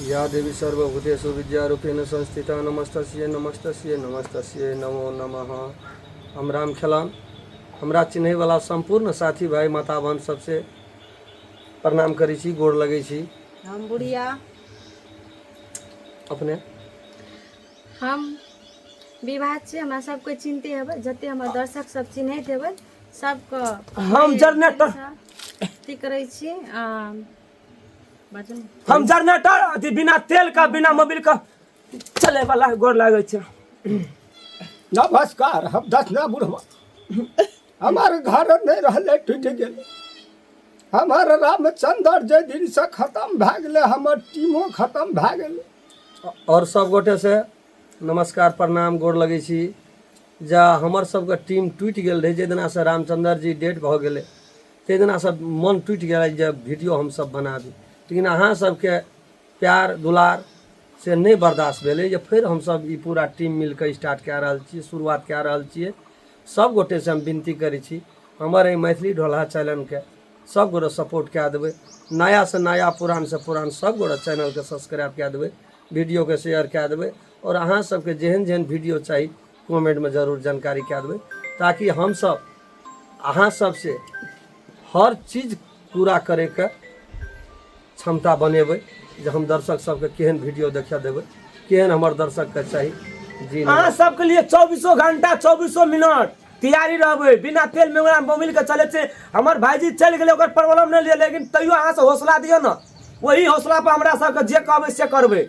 या देवी सर्वभूतेषु विद्यारूपेण संस्थिता नमस्तस्यै नमस्तस्यै नमस्तस्यै नमो नमः। हम राम खेलान, हमरा चिन्हैवला सम्पूर्ण साथी भाइ माता बहन सबसे प्रणाम करै छी, गोर लगै छी। हम बुढ़िया। अपने हम विवाह छी, हमरा सबके चिन्हते हेबै, जते हमर दर्शक सब चिन्हैत हेबै सबके। हम जनरेटर अथी करै छी, आ बाजू ने। हम जनरेटर अथी बिना तेल का बिना मोबिल का चले वाला, गोर लागै छै। नमस्कार, हम दसना बुढ़वा। हमार घर नहीं रहले, टूटि गेलै। हमर रामचंद्र जे दिन से खत्म भए गेलै, हमर टीमो खत्म भए गेलै। आओर सब गोटे से नमस्कार, प्रणाम, गोर लगै छी। जा हमर सबके टीम टूटि गेल रहै, जाहि दिनासँ रामचंद्र जी डेड भऽ गेलै ताहि दिनासँ मन टूटि गेलै जे वीडियो हमसब बनाबी, लेकिन अहाँ सबके प्यार दुलार से नहि बर्दाश्त भेलै जे फेर हमसब ई पूरा टीम मिलके स्टार्ट कए रहल छियै, शुरुआत कए रहल छियै। सब गोटेसँ हम विनती करै छी, हमर एहि मैथिली ढोलहा चैनलके सब गोटे सपोर्ट कए देबै। नयासँ नया, पुरानसँ पुरान सब गोटे चैनलके सब्सक्राइब कए देबै, वीडियोके शेयर कए देबै आओर अहाँ सबके जेहन जेहन वीडियो चाही कमेंटमे जरूर जानकारी कए देबै, ताकि हमसब अहाँ सबसे हर चीज पूरा करैके क्षमता बनेबै जे हम दर्शक सबके केहन वीडियो देखा देबै, केहन हमर दर्शकके चाही। जी। अहाँ सबके लिए चौबीसों घंटा चौबीसों मिनट तैयारी रहबै। बिना तेल में ओकरा मोबिल के चले छै। हमर भाईजी चलि गेलै, ओकर प्रॉब्लम नहि लिअ, लेकिन तैयो अहाँ से हौसला दियौ ने, वही हौसला पर हमरा सबके जे कहबै से करबै।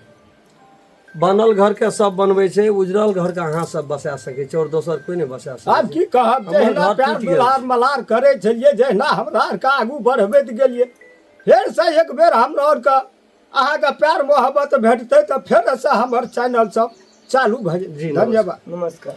बनल घरके सब बनबै छै, उजड़ल घरके अहाँ सब बसा सकै छी और दोसर कोइ नहि बसा सकै आब छै। की कहब, हमर जहिना घर प्यार टूटि गेल। दुलार मलार करै छलियै, जहिना हमरा आरके आगू बढ़बैत गेलियै, फेरसँ एक बेर हमरा आरके अहाँके प्यार मोहब्बत भेटतै तऽ फेरसँ हमर चैनल सब चालू भऽ जेतै। जी, धन्यवाद। नमस्कार।